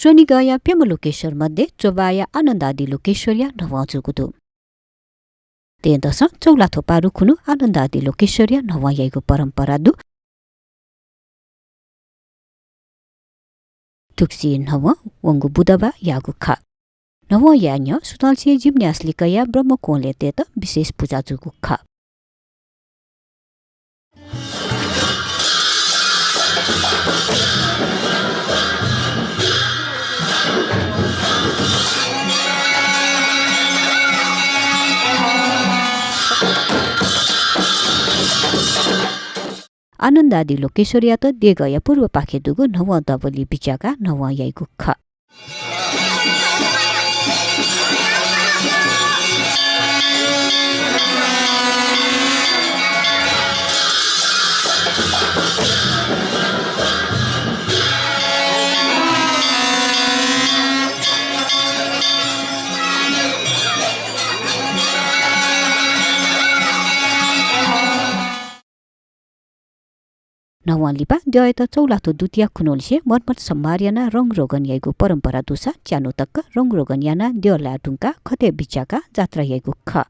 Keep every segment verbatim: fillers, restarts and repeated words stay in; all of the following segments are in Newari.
स्वनिगःया प्यम्ह लोकेश्वर मध्ये च्वभाःया आनन्दादि लोकेश्वरया न्हवं जूगु दु। दँय्‌दसं चौलाथ्व पारु खुन्हु आनन्दादि लोकेश्वरया न्हवं याइगु परम्परा दु। थुगुसी न्हवं वंगु बुधबाः याःगु खः। न्हवं याये न्ह्यः सुथंनिसें जिम्हस्यां लिकयाः ब्रह्मकमलय् तयेत विशेष पुजा जूगु खः। आनन्दादि लोकेश्वरयात देगःया पूर्वपाखे दुगु न्हवं दबुली बिज्याकाः न्हवं याइगु खः। न्हवं लिपा द्यःयात चौलाथ्व दुतिया खुन्हुलिसे मर्मत सम्हार यानाः रंगरोगन याइगु परम्परा दुसा च्यान्हु तक रंगरोगन यानाः द्यः लाये धुंकाः खतय् बिज्याकाः जात्रा याइगु खः।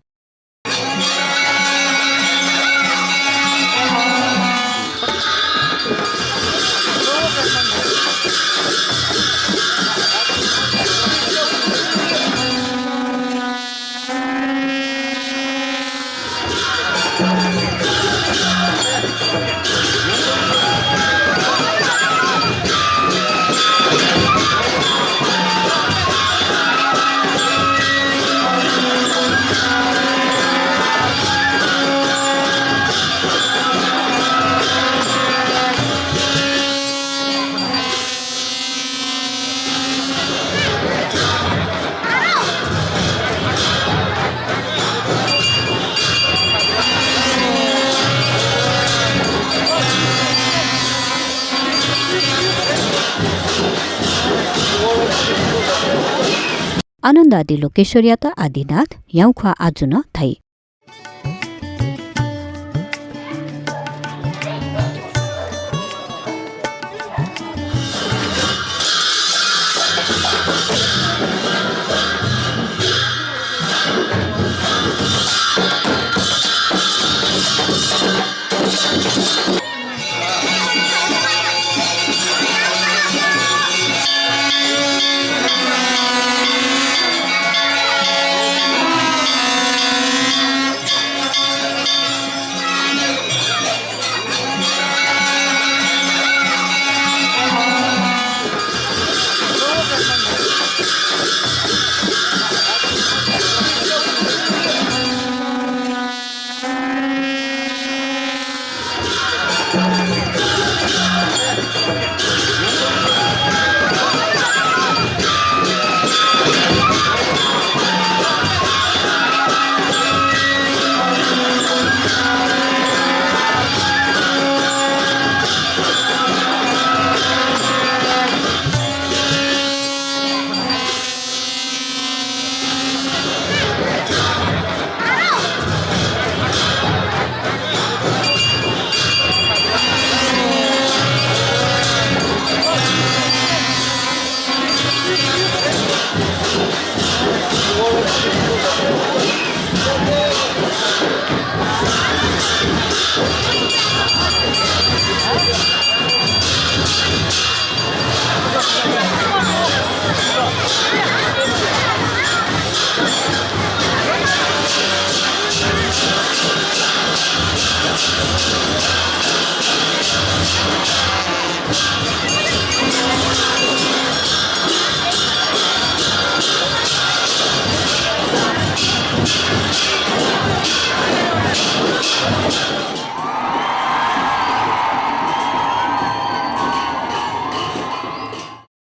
आनन्दादि लोकेश्वरयात आदिनाथ, ह्याउँख्वाः आजु नं धाइ।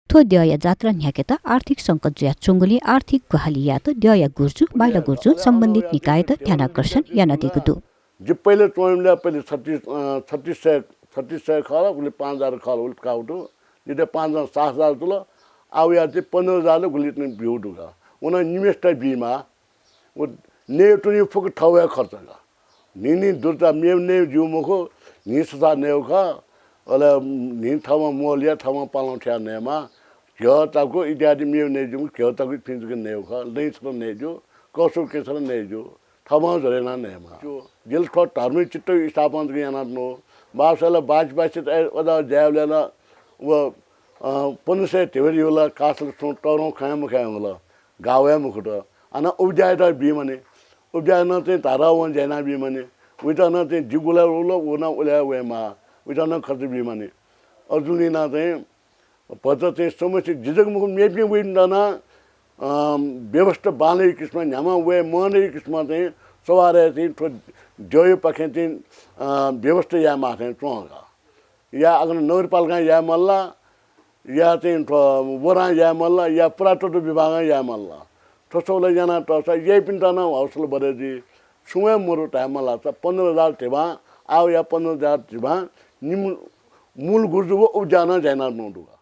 थ्व द्यःया जात्रा न्ह्याकेत आर्थिक संकट जुयाच्वंगुलिं आर्थिक ग्वाहालि यायेत द्यःया गुर्जु, माइला गुर्जुं सम्बन्धित निकाययात ध्यानाकर्षण यानादीगु दु। जि पहिले च्वंबलय् पहिले छत्तीस, अ, छत्तीस सय, छत्तीस सय खः ला, उलि पाँच हजार खः ला, उलि काः दु। जितः पाँच हजार, सात हजार जुल। आः वयाः चाहिँ पन्ध्र हजार ला गुलि नं ब्यू दु का। व नं निम्हेसित बीमाः। व नयेत्वनेगु फुक्क थःगु हे खर्च का। न्हिं न्हिं दुर्ता मेव नयेगु ज्यू मखु, न्हिं ससाः नयेगु खः। अले न्हिं थःम्हं मोल या, थःम्हं पालं थ्वया नयेमाः। घ्यः चाकु इत्यादि मेव नये ज्यूगु, घ्यः चाकु इपिं जक नयेगु खः, लँय् छता नये ज्यू, कःसू कँय् छता नये ज्यू, थःम्हं ज्वरय् यानाः नयेमाः। ज्यू। जिल थ्व धार्मिक चित्त स्थापना जक यानातुनु। बासाला बाजी बासित अय् वदा ज्याय्‌बलय् ला व, अ, पन्ध्र सय धिबा धिबा ला कासल छुं तःधं खँय् मखय् वल, गाः वये मखुत। अन उज्यायात बी मानि, उज्यायात नं चाहिँ धारा वं ज्या याना बी मानि, उइत नं चाहिँ जिगु ला उल, व नं उलाय् वयेमाः, उइत नं खर्च बी मानि। अजुलिं नं चाहिँ भचा चाहिँ समस्या जि जक मखु, मेपिं वइपिन्त नं, अ, व्यवस्था बांलाइ किसिमं, न्ह्याम्ह वये मनलाइ किसिमं चाहिँ सवारय् चाहिँ थ्व द्यःयापाखें चाहिँ, अ, व्यवस्था यायेमाः थें च्वं का। या अगन नगरपालिकां याये माल ला, या चाहिँ थ्व वडां याये माल ला, या पुरातत्व विभागं याये माल ला। थ्व सबलय् याना तःसा याइपिन्त नं हौसला बढे जुइ। छुं हे मरु धायेमाल ला, पन्ध्र हजार धिबां, आः या पन्ध्र हजार धिबां निम्ह मूल गुरुजु व उज्या नं ज्या यानातुनु दु का।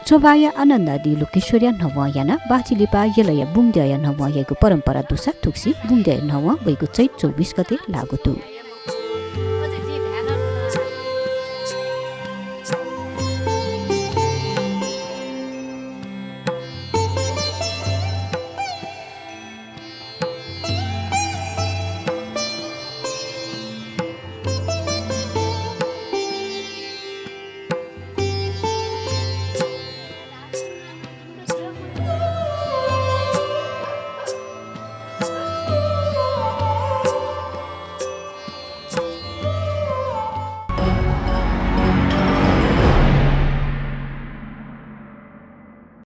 च्वभाःया आनन्दादि लोकेश्वरया न्हवं यानाः बाःछि लिपा यलया बुंगद्यःया न्हवं याइगु परम्परा दुसा थुगुसी बुंगद्यःया न्हवं वइगु चैत चौबिस गते लाःगु दु।